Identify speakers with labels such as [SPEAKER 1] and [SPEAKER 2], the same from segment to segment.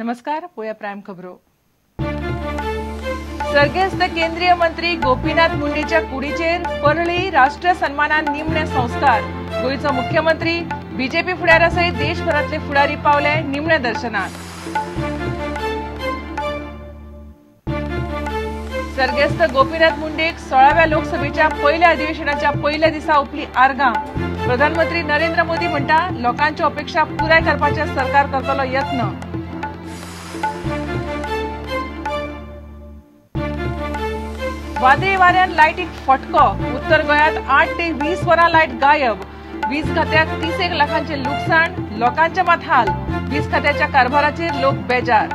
[SPEAKER 1] नमस्कार, पळोवया प्रायम खबरो. सर्गेस्त केंद्रीय मंत्री गोपीनाथ मुंडेच्या कुडीचेर परळी राष्ट्रीय सन्मानान निमणे संस्कार. गोंयचो मुख्यमंत्री, बीजेपी फुडाऱ्या सयत देशभरांतले फुडारी पावले निमणे दर्शनाक. सर्गेस्त गोपीनाथ मुंडेक 16व्या लोकसभेच्या पयल्या अधिवेशनाच्या पयल्या दिसा उपली आर्गां. प्रधानमंत्री नरेंद्र मोदी म्हणटा, लोकांच्यो अपेक्षा पुराय करपाचे सरकार करतलो यत्न. वादळी वाऱ्यान लायटीक फटको. उत्तर गोंयांत 8 ते 20 वरां लायट गायब. वीज खात्याक 30 लाखांचे लुकसाण, लोकांचे मात हाल. वीज खात्याच्या कारभाराचेर लोक बेजार.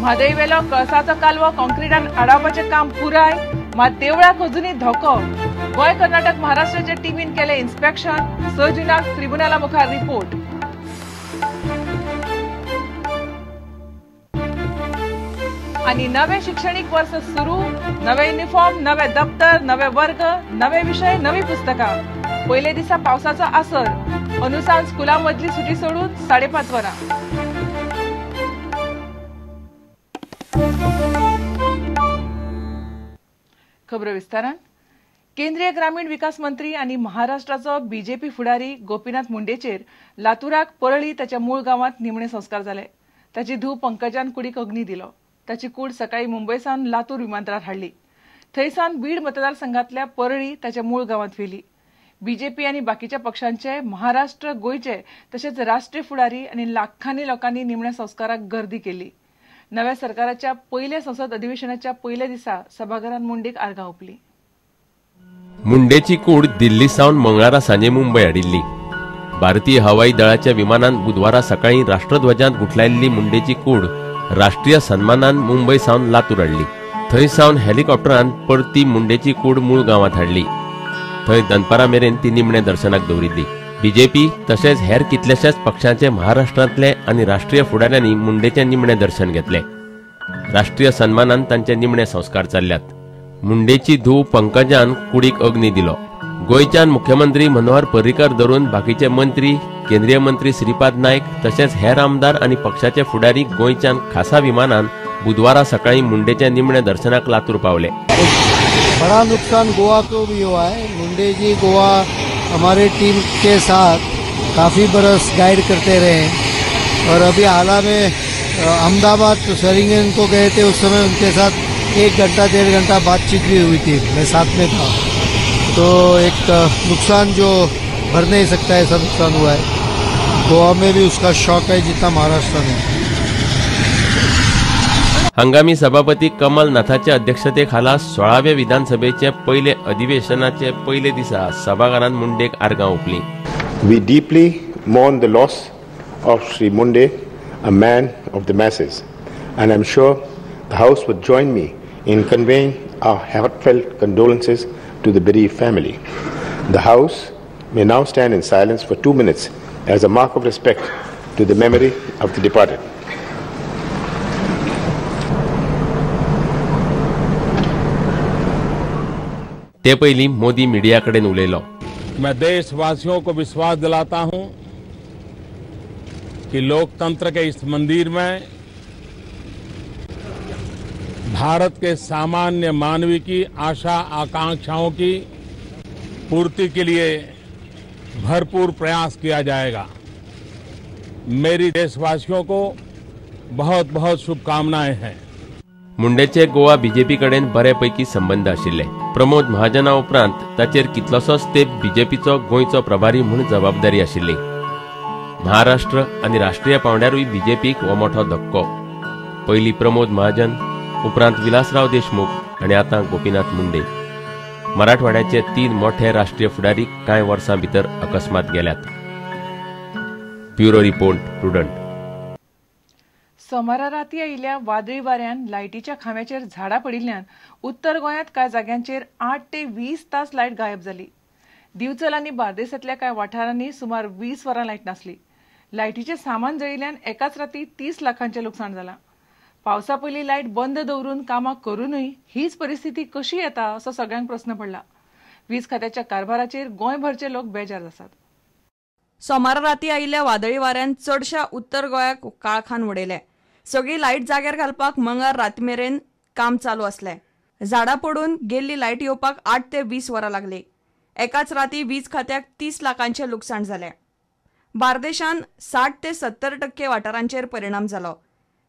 [SPEAKER 1] म्हादयवेलो कळसाचो कालवो कॉन्क्रिटान आडावपाचें काम पुराय, मात देवळाक अजुनूय धोको. गोंय, कर्नाटक, महाराष्ट्राच्या टिमीन केलें इन्स्पेक्शन. 6 जूनाक ट्रिब्युनला मुखार रिपोर्ट. आनी नवे शिक्षणीक वर्स सुरू. नवे युनिफॉर्म, नवे दप्तर, नवे वर्ग, नवे विशय, नवी पुस्तकां. पयले दिसा पावसाचो आसर. अनुसान स्कुलां मदली सुटी सोडून 5:30 वरां. खबरो विस्तारान. केंद्रीय ग्रामीण विकास मंत्री आनी महाराष्ट्राचो बीजेपी फुडारी गोपीनाथ मुंडेचेर लातूराक परळी ताच्या मूळ गांवांत निमणे संस्कार जाले. ताची धूव पंकजान कुडीक अग्नी दिलो. ताची कूड सकाळी मुंबय सावन लातूर विमानतळार हाडली. थंय सावन बीड मतदारसंघातल्या परळी ताच्या मूळ गांवांत व्हेली. बीजेपी आनी बाकीच्या पक्षांचे, महाराष्ट्र, गोंयचे तशेंच राष्ट्रीय फुडारी आनी लाखांनी लोकांनी निमण्या संस्काराक गर्दी केली. नव्या सरकाराच्या पयल्या संसद अधिवेशनाच्या पयल्या दिसा सभाघरान मुंडेक आर्गां ओंपली.
[SPEAKER 2] मुंडेची कूड दिल्ली सावन मंगळारा सांजे मुंबय हाडिल्ली. भारतीय हवाई दळाच्या विमानान बुधवारा सकाळी राष्ट्रध्वजांत गुठलायिल्ली मुंडेची कूड राष्ट्रीय सन्मानान मुंबय सावन लातूर हाडली. थंय सावन हेलिकॉप्टरान परती मुंडेची कूड मूळ गांवांत हाडली. थंय दनपारा मेरेन ती निमणे दर्शनाक दवरिल्ली. बीजेपी तशेंच हेर कितल्याशाच पक्षांचे महाराष्ट्रांतले आनी राष्ट्रीय फुडाऱ्यांनी मुंडेचें निमणें दर्शन घेतलें. राष्ट्रीय सन्मानान तांचे निमणे संस्कार चल्ल्यात. मुंडेची धूव पंकजान कुडीक अग्नी दिलो. गोंयच्यान मुख्यमंत्री मनोहर पर्रीकर धरून बाकीचे मंत्री, केंद्रीय मंत्री श्रीपाद नायक तशेंच हेर आमदार आनी पक्षाचे फुडारी गोंयच्यान खासा विमानान बुधवारा सकाळी मुंडेच्या निमणे दर्शनाक लातूर पावले.
[SPEAKER 3] बड़ा नुकसान गोवा को भी हुआ है. मुंडे जी गोवा हमारे टीम के साथ काफ़ी बरस गाइड करते रहे और अभी हाल में अहमदाबाद शरिंगन को गए थे, उस समय उनके साथ 1 घंटा 1.5 घंटा बातचीत भी हुई थी, मैं साथ में था. तो एक नुकसान जो भर नहीं सकता ऐसा नुकसान हुआ है. गोवा में भी उसका शौक है जितना महाराष्ट्र में.
[SPEAKER 2] हंगामी सभापती कमल नाथाच्या अध्यक्षतेखाला 16व्या विधानसभेचे पयले अधिवेशनाचे पयले दिसा सभाघरांत मुंडेक आर्गां ओंपली.
[SPEAKER 4] We deeply mourn the loss of Shri Munde, a man of the masses, and I am sure the house would join me in conveying our heartfelt condolences to the bereaved family. The house may now stand in silence for 2 minutes as a mark of respect to the memory of the departed.
[SPEAKER 2] ते पयलीं Modi media कडेन उलयलो.
[SPEAKER 5] मैं देशवासियों को विश्वास दिलाता हूं कि लोकतंत्र K इस मंदिर में भारत के सामान्य मानवी की आशा आकांक्षाओं की पूर्ति के लिए भरपूर प्रयास किया जाएगा. मेरी देशवासियों को बहुत बहुत शुभकामनाएं हैं.
[SPEAKER 2] मुंडेचे गोवा बीजेपी कडेन बरेपैकी संबंद आशिल्ले. प्रमोद महाजना उपरांत ताचेर कितलोसोच तेंप बीजेपीचो गोंयचो प्रभारी म्हूण जबाबदारी आशिल्ली. महाराष्ट्र आनी राष्ट्रीय पांवड्यारूय बीजेपीक हो मोठो धक्को. पयलीं प्रमोद महाजन, उपरांत विलासराव देशमुख आनी आतां गोपीनाथ मुंडे. मराठवाड्याचे 3 मोठे राष्ट्रीय फुडारी कांय वर्सां भितर अकस्मात गेल्यात. Bureau report, Prudent.
[SPEAKER 1] सोमारा राती आयिल्ल्या वादळी वाऱ्यान लायटीच्या खांब्याचेर झाडां पडिल्ल्यान उत्तर गोंयांत कांय जाग्यांचेर 8 ते 20 तास लायट गायब जाली. दिवचल आनी बार्देसांतल्या कांय वाठारांनी सुमार 20 वरां लायट नासली. लायटीचें सामान जळिल्ल्यान एकाच राती 30 लाखांचें लुकसाण जालां. पावसा पयलीं लायट बंद दवरून कामां करूनय हीच परिस्थिती कशी येता असो सगळ्यांक प्रस्न पडला. वीज खात्याच्या कारभाराचेर गोंयभरचे लोक बेजार आसात.
[SPEAKER 6] सोमारा राती आयिल्ल्या वादळी वाऱ्यान चडशा उत्तर गोंयाक काळखान उडयलें. सगळी लायट जाग्यार घालपाक मंगळार राती मेरेन काम चालू आसलें. झाडां पडून गेल्ली लायट येवपाक 8 ते 20 वरां लागली. एकाच राती वीज खात्याक 30 लाखांचें लुकसाण जालें. बार्देशान 60 ते 70% वाठारांचेर परिणाम जालो.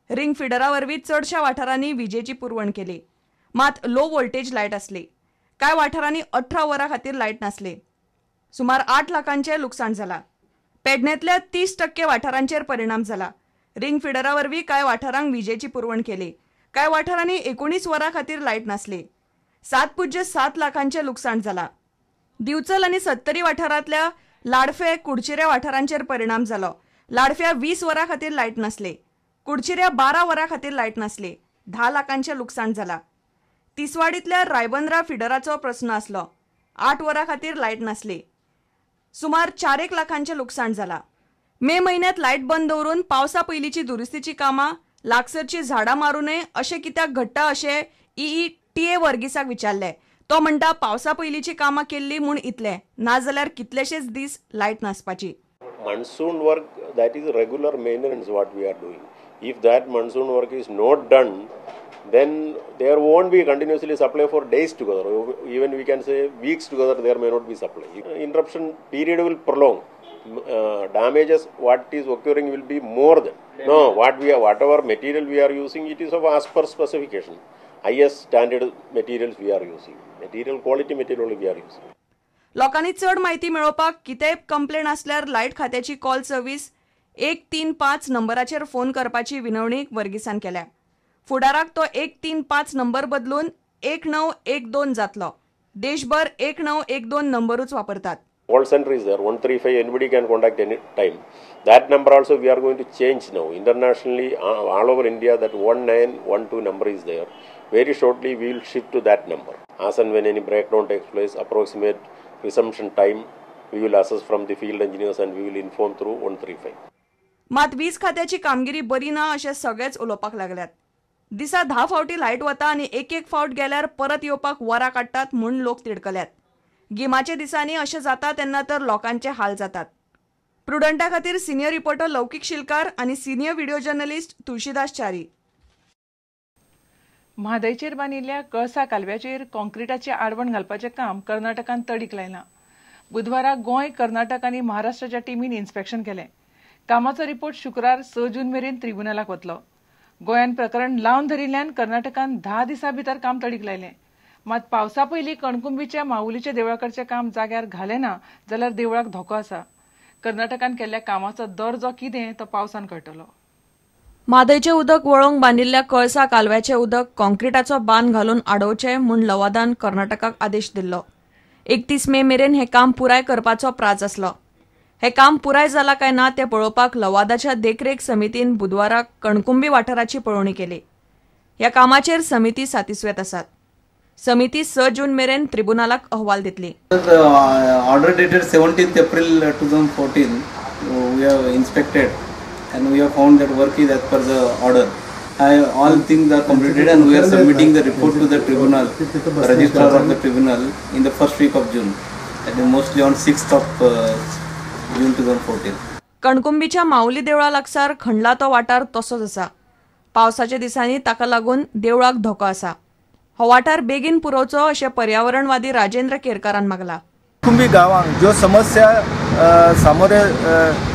[SPEAKER 6] रिंग फिडरा वरवीं चडशा वाठारांनी विजेची पुरवण केली, मात लो व्होल्टेज लायट आसली. कांय वाठारांनी 18 वरां खातीर लायट नासली. सुमार 8 लाखांचें लुकसाण जालां. पेडणेंतल्या 30% वाठारांचेर परिणाम जाला. रिंग फिडरा वरवीं कांय वाठारांक विजेची पुरवण केली. कांय वाठारांनी 19 वरां खातीर लायट नासली. 7.7 लाखांचें लुकसाण जालां. दिवचल आनी सत्तरी वाठारांतल्या लाडफे, कुडचिऱ्या वाठारांचेर परिणाम जालो. लाडफ्या 20 वरां खातीर लायट नासली. कुडचिऱ्या 12 वरां खातीर लायट नासली. 10 लाखांचें लुकसाण जालां. तिसवाडींतल्या रायबंद्रा फिडराचो प्रस्न आसलो. 8 वरां खातीर लायट नासली. सुमार 4 लाखांचें लुकसाण जालां. मे म्हयन्यांत लायट बंद दवरून पावसा पयलींची दुरुस्तीची कामां लागसरची झाडां मारूं नये अशें कित्याक घडटा अशें EETA वर्गीसाक विचारलें. तो म्हणटा पावसा पयलींची कामां केल्ली म्हूण इतलें, नाजाल्यार कितलेशेच दीस light नासपाची.
[SPEAKER 7] Monsoon work, that is regular maintenance what we are doing. If that monsoon work is not done, then there won't be continuously supply for days together. Even we can say weeks together there may not be supply. Interruption period will prolong. Damages what is occurring will be more than. No, what we are, whatever material we are using, it is of as per specification. IS standard materials we are using. Material quality material we are using.
[SPEAKER 6] लोकांनी चड म्हायती मेळोवपाक कितेंय complain आसल्यार light खात्याची call service 135 नंबराचेर phone करपाची विनवणी वर्गीसान केल्या. फुडाराक तो 135 नंबर बदलून 1912 जातलो. देशभर 1912 नंबरूच वापरतात.
[SPEAKER 7] Call center is there, 135, anybody can contact any time. That number also we are going to change now. Internationally, all over India, that 1912 number is there. Very shortly, we will shift to that number. As and when any breakdown takes place, approximate resumption time, we will assess from the field engineers and we will inform through 135.
[SPEAKER 6] मात वीज खात्याची कामगिरी बरी ना अशें सगळेच उलोवपाक लागल्यात. दिसा 10 फावटी लायट वता आनी एक एक फावट गेल्यार परत येवपाक वरां काडटात म्हूण लोक तिडकल्यात. गिमाच्या दिसांनी अशें जाता तेन्ना तर लोकांचे हाल जातात. प्रुडंटा खातीर सिनियर रिपोर्टर लौकीक शिलकार आनी senior video journalist Tulsidas Chari.
[SPEAKER 1] म्हादयचेर बांदिल्ल्या Kalasa कालव्याचेर कॉन्क्रिटाची आडवण घालपाचें काम कर्नाटकान तडीक लायलां. बुधवारा गोंय, कर्नाटक आनी महाराष्ट्राच्या टिमीन इन्स्पेक्शन केलें. कामाचो रिपोर्ट शुक्रार 6 जून मेरेन ट्रिब्युनलाक वतलो. गोंयान प्रकरण लावन धरिल्ल्यान कर्नाटकान 10 दिसां भितर काम तडीक लायलें. मात पावसा पयलीं कणकुंबीच्या माऊलीच्या देवळाकडचें काम जाग्यार घालें ना जाल्यार देवळाक धोको आसा. कर्नाटकान केल्ल्या कामाचो दर्जो कितें तो पावसान कळटलो.
[SPEAKER 6] म्हादयचें उदक वळोवंक बांदिल्ल्या कळसा कालव्याचें उदक कॉन्क्रिटाचो बांद घालून आडोवचें म्हूण लवादान कर्नाटकाक आदेश दिल्लो. 31 मे मेरेन हें काम पुराय करपाचो प्राज आसलो. हें काम पुराय जालां काय ना तें पळोवपाक लवादाच्या देखरेख समितीन बुधवारा कणकुंबी वाठाराची पळोवणी केली. ह्या कामाचेर समिती सातिस्वेत आसात. समिती 6 जून मेरेन ट्रिब्युनलाक अहवाल दितली.
[SPEAKER 8] Order dated 17th April 2014, we have inspected and we have found that work is as per the order. All things are completed and we are submitting the report to the tribunal, the registrar of the tribunal, in the first week of June, that is mostly on 6th of June 2014.
[SPEAKER 6] कणकुंबीच्या माऊली देवळा लागसार खणला तो वाठार तसोच आसा. पावसाच्या दिसांनी ताका लागून देवळाक धोको आसा. हो वाठार बेगीन पुरोवचो अशें पर्यावरणवादी राजेंद्र केरकारान मागला.
[SPEAKER 9] कणकुंबी गांवांक ज्यो समस्या सामोरे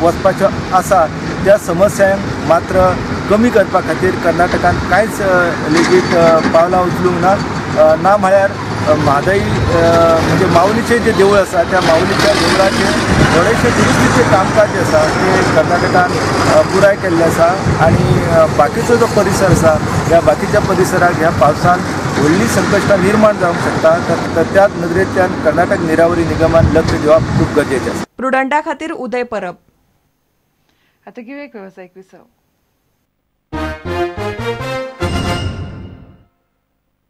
[SPEAKER 9] वचपाच्यो आसा त्या समस्यांक मात्र कमी करपा खातीर कर्नाटकान कांयच लेगीत पावलां उचलूंक ना. ना म्हळ्यार म्हादय म्हणजे माऊलीचें जें देवूळ आसा त्या माऊलीच्या देवळाचें थोडेशें दुरुस्तीचें कामकाज जें आसा तें कर्नाटकान पुराय केल्लें आसा आनी बाकीचो जो परिसर आसा ह्या बाकीच्या परिसराक ह्या पावसान व्हडली संकश्टां निर्माण जावंक शकता. तर त्या नदरेंतल्यान कर्नाटक निरावरी निगमान लक्ष दिवप खूब गरजेचें आसा.
[SPEAKER 6] प्रुडंटा खातीर उदय परब.
[SPEAKER 1] आतां घेवया एक वेवसायीक विसव.